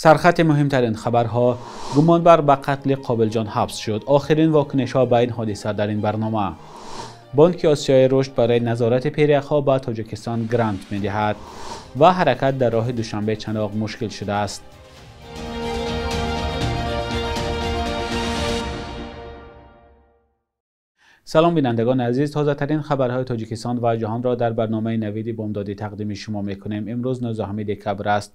Сархати муҳимтарин хабарҳо: гумонбар ба қатли Қобилҷон ҳабс шуд. Охирин вокунишҳо ба ин ҳодиса дар ин барнома. Бонки Осиёи Рушд барои назорати пиряхҳо ба Тоҷикистон грант медиҳад ва ҳаракат дар роҳи Душанбе-Чаноқ мушкил шудааст. Салом бинандагони азиз, тозатарин хабарҳои Тоҷикистон ва ҷаҳонро дар барномаи Навиди Бомдодӣ тақдими шумо мекунем. Имрӯз 19 декабр аст.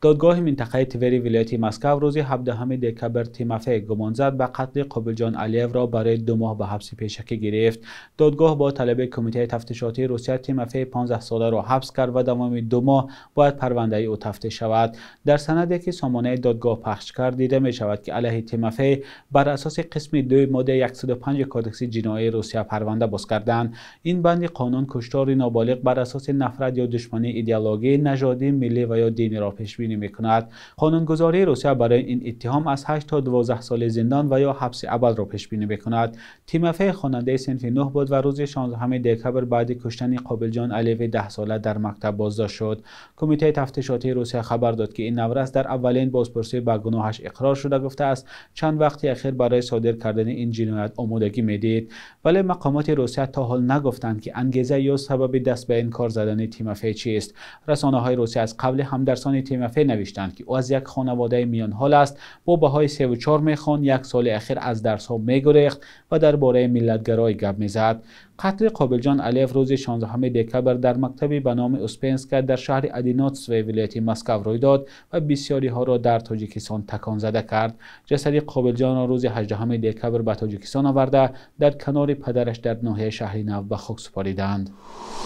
Додгоҳи минтақаи Твери вилояти Москва рӯзи 17 декабр Тимофей гумонзад ба қатли Қобилҷон Алиевро барои 2 моҳ ба ҳабси пешакӣ гирифт. Додгоҳ бо талаби Кумитаи тафтишотии Русия Тимофей 15-соларо ҳабс кард ва давоми 2 моҳ бояд парвандаи ӯ тафтиш шавад. Дар санаде ки сомонаи додгоҳ пахш кард дида мешавад ки алайҳи Тимофей бар асоси қисми 2 моддаи 105 Кодекси ҷиноии Русия парванда боз карданд. Ин банди қонун куштори ноболиғ бар асоси нафрат ё душмании идеологӣ, нажодӣ, миллӣ ва ё диниро пешбинӣ мекунад. Қонунгузории Русия барои ин иттиҳом аз 8 то 12 соли зиндон ва ё ҳабси абадро пешбинӣ мекунад. Тимофей хонандаи синфи 9 буд ва рӯзи 16 декабр баъди куштани Қобилҷон Алиеви 10-сола дар мактаб боздошт шуд. Кумитаи тафтишотии Русия хабар дод, ки ин наврас дар аввалин бозпурсӣ ба гуноҳаш иқрор шуда гуфтааст чанд вақти ахир барои содир кардани ин ҷиноят омодагӣ медид. Вале мақомоти Русия то ҳол нагуфтанд, ки ангеза ё сабаби даст ба ин кор задани Тимофей чист. Расонаҳои Русия аз қавли ҳамдарсони Тимофей навиштанд, ки ӯ аз як хонаводаи миёнҳол аст, бо баҳои 3,4 мехонд, як соли ахир аз дарсҳо мегурехт ва дар бораи миллатгароӣ гап мезад. Қатли Қобилҷон Алиев рӯзи 16 декабр дар мактаби ба номи Успенска дар шаҳри Одинотсово вилояти Москва рӯй дод ва бисёриҳоро дар Тоҷикистон таконзада кард. Ҷасади Қобилҷонро рӯзи 18 декабр ба Тоҷикистон оварда дар канори падараш дар ноҳияи шаҳри Нав ба хок супориданд.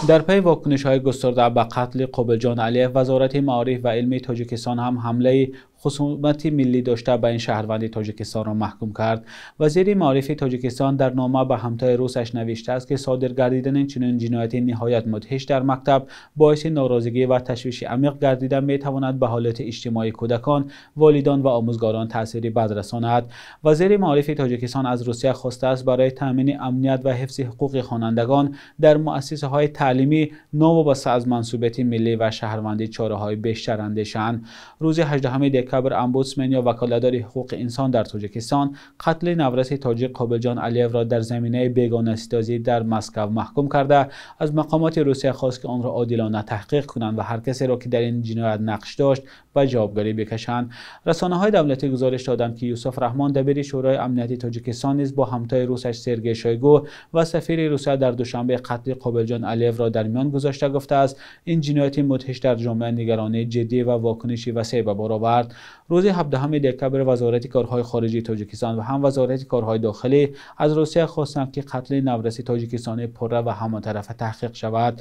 Дар пайи вокунишҳои густурда ба қатли Қобилҷон Алиев, Вазорати маориф ва илми Тоҷикистон ҳам ҳамлаи хусумати миллӣ дошта ба ин шаҳрванди Тоҷикистонро маҳкум кард. Вазири маорифи Тоҷикистон дар нома ба ҳамтои русаш навиштааст, ки содир гардидани чунин ҷинояти ниҳоят мудҳиш дар мактаб боиси норозигӣ ва ташвиши амиқ гардида метавонад ба ҳолати иҷтимоии кӯдакон, волидон ва омӯзгорон таъсири бад расонад. Вазири маорифи Тоҷикистон аз Русия хостааст барои таъмини амният ва ҳифзи ҳуқуқи хонандагон дар муассисаҳои таълимӣ новобаста аз мансубияти миллӣ ва шаҳрвандӣ чораҳои бештар андешанд. Рӯзи 18 декабр омбудсмен ё ваколатдори ҳуқуқи инсон дар Тоҷикистон қатли навраси тоҷик Қобилҷон Алиевро дар заминаи бегонаситозӣ дар Москва маҳкум карда аз мақомоти Русия хост, ки онро одилона таҳқиқ кунанд ва ҳар касеро ки дар ин ҷиноят нақш дошт ба ҷавобгарӣ бикашанд. Расонаҳои давлатӣ гузориш доданд, ки Юсуф Раҳмон, дабири Шӯрои амнияти Тоҷикистон, низ бо ҳамтои русаш Сергей Шойгу ва сафири Русия дар Душанбе қатли Қобилҷон Алиевро дар миён гузошта гуфтааст ин ҷинояти мудҳиш дар ҷомеа нигаронии ҷиддӣ ва вокуниши васеъ ба бор овард. Рӯзи 17 декабр Вазорати корҳои хориҷии Тоҷикистон ва ҳам Вазорати корҳои дохилӣ аз Русия хостанд, ки қатли навраси тоҷикистонӣ пурра ва ҳаматарафа таҳқиқ шавад.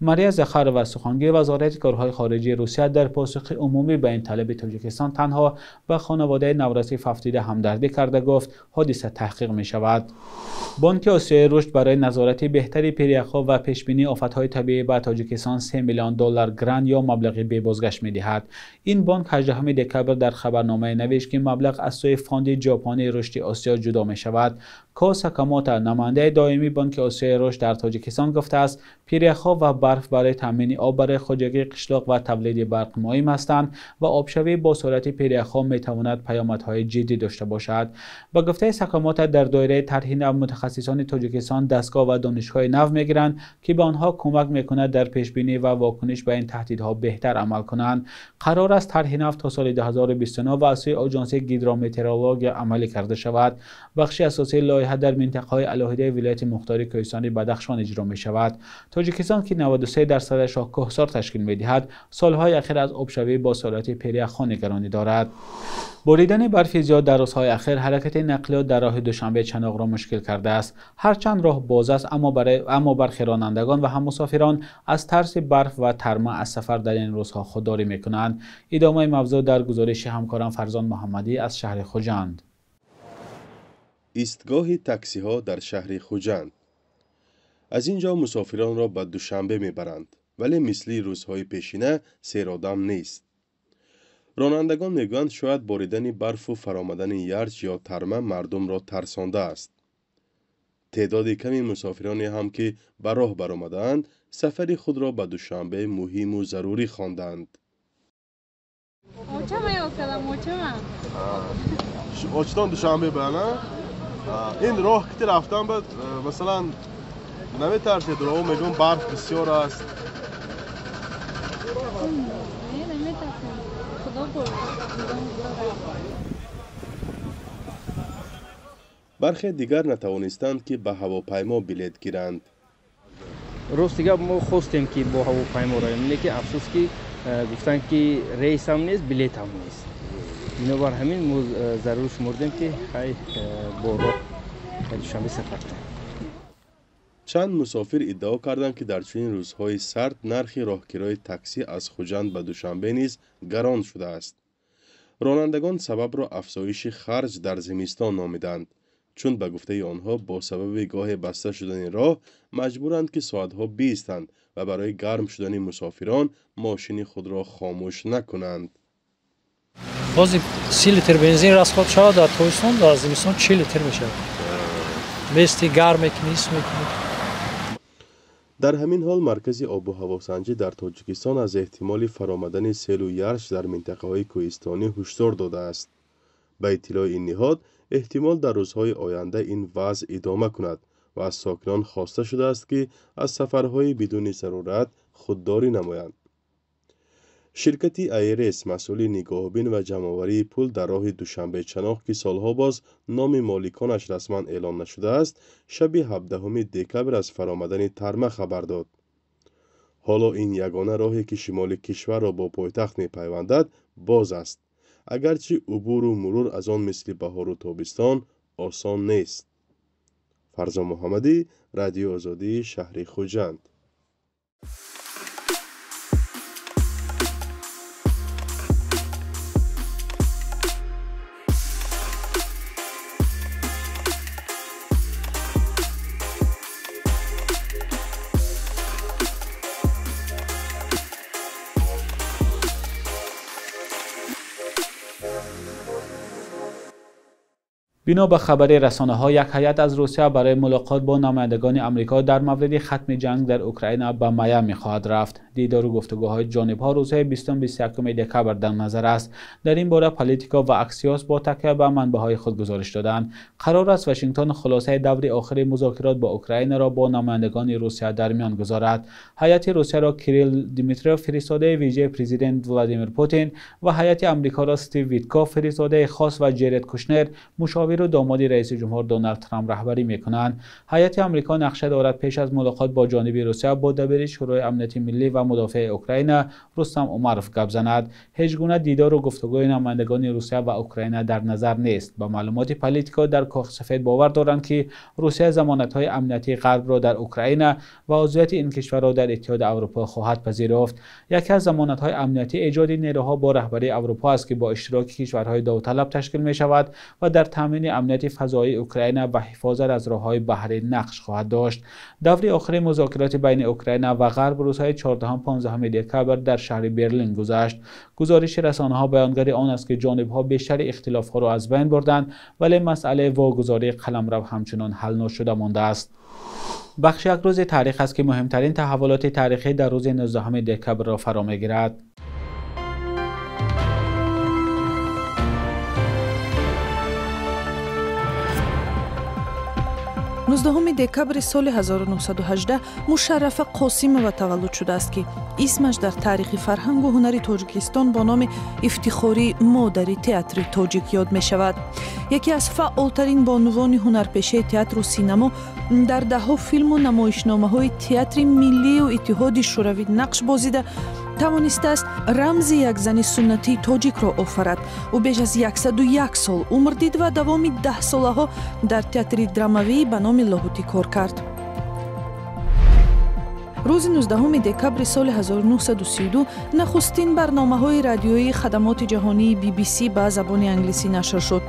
Мария Захарова, сухангӯи Вазорати корҳои хориҷии Русия, дар посухи умумӣ ба ин талаби Тоҷикистон танҳо ба хонаводаи навраси фавтида ҳамдардӣ карда гуфт ҳодиса таҳқиқ мешавад. Бонки Осиёи Рушд барои назорати беҳтари пиряхҳо ва пешбинии офатҳои табиӣ ба Тоҷикистон 3 миллион доллар грант ё маблағи бебозгашт медиҳад. Ин бонк 18 декабр дар хабарномае навишт, ки маблағ аз сӯи Фонди Ҷопонии Рушди Осиё ҷудо мешавад. Ко Сакамото, намояндаи доимии Бонки Осиёи Рушд дар Тоҷикистон, гуфтааст пиряхҳо ва барф барои таъмини об барои хоҷагии қишлоқ ва тавлиди барқ муҳим ҳастанд ва обшавӣ бо суръати пиряхҳо метавонад паёмадҳои ҷиддӣ дошта бошад. Ба гуфтаи Сакамото, дар доираи тарҳи нав мутахассисони Тоҷикистон дастгоҳ ва донишҳои нав мегиранд, ки ба онҳо кӯмак мекунад дар пешбинӣ ва вокуниш ба ин таҳдидҳо беҳтар амал кунанд. Қарор аст тарҳи нав то соли 2029 ва аз сӯи Оҷонсии гидрометеорология амалӣ карда шавад. Бахши асосии лоиҳа дар минтақаҳои алоҳидаи вилояти мухтори Кӯҳистони Бадахшон иҷро мешавад. Тоҷикистон, ки 93%-ашро кӯҳсор ташкил медиҳад, солҳои ахир аз обшавӣ бо суръати пиряхҳо нигаронӣ дорад. Боридани барфи зиёд дар рӯзҳои ахир ҳаракати нақлиёт дар роҳи Душанбе-Чаноқро мушкил кардааст. Ҳарчанд роҳ боз аст, аммо бархи ронандагон ва ҳам мусофирон аз тарси барф ва тарма аз сафар дар ин рӯзҳо худдорӣ мекунанд. Идомаи мавзӯъ дар гузориши ҳамкорам Фарзон Муҳаммадӣ аз шаҳри Хуҷанд. Истгоҳи таксиҳо дар шаҳри Хуҷанд. Аз ин ҷо мусофиронро ба Душанбе мебаранд, вале мисли рӯзҳои пешина серодам нест. Ронандагон мегӯянд, шояд боридани барфу фаромадани ярч ё тарма мардумро тарсондааст. Теъдоди ками мусофироне ҳам ки ба роҳ баромадаанд, сафари худро ба Душанбе муҳиму зарурӣ хондаанд. Очтон Душанбе ба, на? Ин роҳ ки рафтан ба, масалан, наметарсед? Роҳ мегӯям барф бисёр аст. Не, наметарсем. Худо бурд. Бархе дигар натавонистанд, ки ба ҳавопаймо билет гиранд. Рости гап, мо хостем, ки бо ҳавопаймо равем, лекин афсӯс, ки гуфтанд, ки рейсам нест, билетам нест. Бинобар ҳамин мо зарур шумурдем, ки хай бо роҳ ба Душанбе сафар кунем. Чанд мусофир иддао карданд, ки дар чунин рӯзҳои сард нархи роҳкирои таксӣ аз Хуҷанд ба Душанбе низ гарон шудааст. Ронандагон сабабро афзоиши харҷ дар зимистон номиданд, чун ба гуфтаи онҳо бо сабаби гоҳе баста шудани роҳ маҷбуранд, ки соатҳо биистанд ва барои гарм шудани мусофирон мошини худро хомӯш накунанд. Бози 30 литр бензин расход шавад дар тобистон, дар зимистон 40 литр мешавад. Мести гарм мекунӣ, ис мекунӣ. Дар ҳамин ҳол маркази обу ҳавосанҷӣ дар Тоҷикистон аз эҳтимоли фаромадани селу ярш дар минтақаҳои кӯҳистонӣ ҳушдор додааст. Ба иттилои ин ниҳод, эҳтимол дар рӯзҳои оянда ин вазъ идома кунад ва аз сокинон хоста шудааст, ки аз сафарҳои бидуни зарурат худдорӣ намоянд. Ширкати АРС, масъули нигоҳубин ва ҷамъоварии пул дар роҳи Душанбе-Чаноқ, ки солҳо боз номи моликонаш расман эълон нашудааст, шаби 17 декабр аз фаромадани тарма хабар дод. Ҳоло ин ягона роҳе, ки шимоли кишварро бо пойтахт мепайвандад, боз аст, агарчи убуру мурур аз он мисли баҳору тобистон осон нест. Фарзон Муҳаммадӣ, Радиои Озодӣ, шаҳри Хуҷанд. Бино ба хабари расонаҳо, як ҳайат аз Русия барои мулоқот бо намояндагони Амрико дар мавриди хатми ҷанг дар Украина ба Майами хоҳад рафт. Дидору гуфтугӯҳои ҷонибҳо рӯзҳои 20-21 декабр дар назар аст. Дар ин бора Политико ва Аксиос бо такя ба манбаъҳои худ гузориш доданд. Қарор аст Вашингтон хулосаи даври охири музокирот бо Украинаро бо намояндагони Русия дар миён гузорад. Ҳайати Русияро Кирилл Димитров, фиристодаи вижаи президент Владимир Путин, ва ҳайати Амрикоро Стив Витков, фиристодаи хос, ва Ҷеред Кушнер, мушовиру домоди раиси ҷумҳур Доналд Трамп раҳбарӣ мекунанд. Ҳайати Амрико нақша дорад пеш аз мулоқот бо ҷониби Русия бо дабири Шӯрои амнияти миллӣ ва мудофиаи Украина Рустам Умаров гап занад. Ҳеҷ гуна дидору гуфтугӯи намояндагони Русия ва Украина дар назар нест. Ба маълумоти Политико, дар Кохи Сафед бовар доранд, ки Русия замонатҳои амниятии Ғарбро дар Украина ва узвияти ин кишварро дар Иттиҳоди Аврупо хоҳад пазируфт. Яке аз замонатҳои амниятӣ эҷоди нерӯҳо бо раҳбарии Аврупо аст, ки бо иштироки кишварҳои довталаб ташкил мешавад ва дар таъмини амнияти фазоии Украина ва ҳифозат аз роҳҳои баҳрӣ нақш хоҳад дошт. Даври охири музокироти байни Украина ва Ғарб рӯзҳои 14-15 декабр дар шаҳри Берлин гузашт. Гузориши расонаҳо баёнгари он аст, ки ҷонибҳо бештари ихтилофҳоро аз байн бурданд, вале масъалаи вогузории қаламрав ҳамчунон ҳал нашуда мондааст. Бахши як рӯзи таърих аст, ки муҳимтарин таҳаввулоти таърихӣ дар рӯзи 19 декабрро фаро мегирад. 19 декабри соли 1918 Мушаррафа Қосимова таваллуд шудааст, ки исмаш дар таърихи фарҳангу ҳунари Тоҷикистон бо номи ифтихории модари театри тоҷик ёд мешавад. Яке аз фаъолтарин бонувони ҳунарпешаи театру синамо, дар даҳҳо филму намоишномаҳои театри миллию Иттиҳоди Шӯравӣ нақш бозида, тавонистааст рамзи як зани суннатии тоҷикро офарад. Ӯ беш аз 101 сол умр дид ва давоми даҳсолаҳо дар театри драмавии ба номи Лоҳутӣ кор кард. Рӯзи 19 декабри соли 1932 нахустин барномаҳои радиоии хадамоти ҷаҳонии BBC ба забони англисӣ нашр шуд.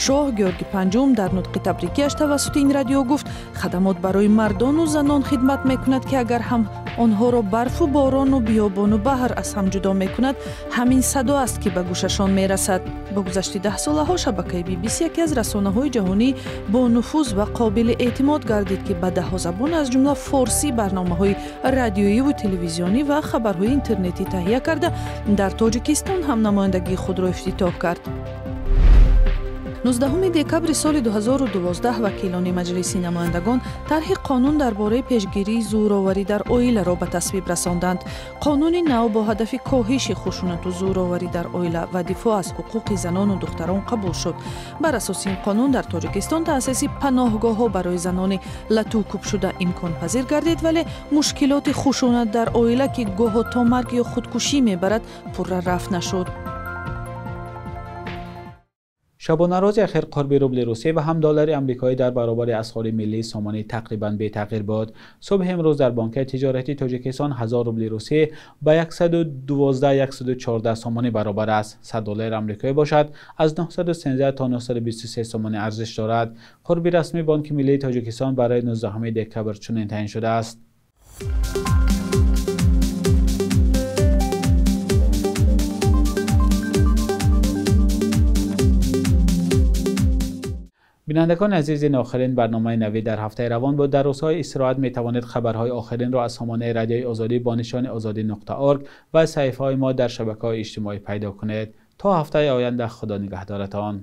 Шоҳ Георги Панҷум дар нутқи табрикиаш тавассути ин радио гуфт: хадамот барои мардону занон хидмат мекунад, ки агар ҳам Онҳоро барфу борону биёбону баҳр аз ҳам ҷудо мекунад, ҳамин садо аст, ки ба гӯшашон мерасад. Бо гузашти даҳсолаҳо шабакаи BBC яке аз расонаҳои ҷаҳонӣ бо нуфуз ва қобили эътимод гардид, ки ба даҳҳо забон, аз ҷумла форсӣ, барномаҳои радиоиву телевизионӣ ва хабарҳои интернетӣ таҳия карда, дар Тоҷикистон ҳам намояндагии худро ифтитоҳ кард. 19 декабри соли 2012 вакилони Маҷлиси намояндагон тарҳи қонун дар бораи пешгирии зӯроварӣ дар оиларо ба тасвиб расонданд. Қонуни нав бо ҳадафи коҳиши хушунату зӯроварӣ дар оила ва дифоъ аз ҳуқуқи занону духтарон қабул шуд. Бар асоси ин қонун дар Тоҷикистон таъсиси паноҳгоҳҳо барои занони латукӯбшуда имконпазир гардид, вале мушкилоти хушунат дар оила, ки гоҳо то марг ё худкушӣ мебарад, пурра рафт нашуд. Шабонарӯзи ахир қурби рубли Русия ва ҳам доллари амрикоӣ дар баробари асъори миллии сомонӣ тақрибан бетағйир буд. Субҳи имрӯз дар бонки тиҷоратии Тоҷикистон 1000 рубли Русия ба 112-114 сомонӣ баробар аст. 100 доллари амрикоӣ бошад аз 913 то 923 сомонӣ арзиш дорад. Қурби расмии Бонки миллии Тоҷикистон барои 19 декабр чунин таъин шудааст. Бинандагони азиз, ин охирин барномаи навӣ дар ҳафтаи равон буд. Дар рӯзҳои истироҳат метавонед хабарҳои охиринро аз сомонаи радиои Озодӣ бо нишони ozodi.org ва саҳифаҳои мо дар шабакаҳои иҷтимоӣ пайдо кунед. То ҳафтаи оянда, Худо нигаҳдоратон.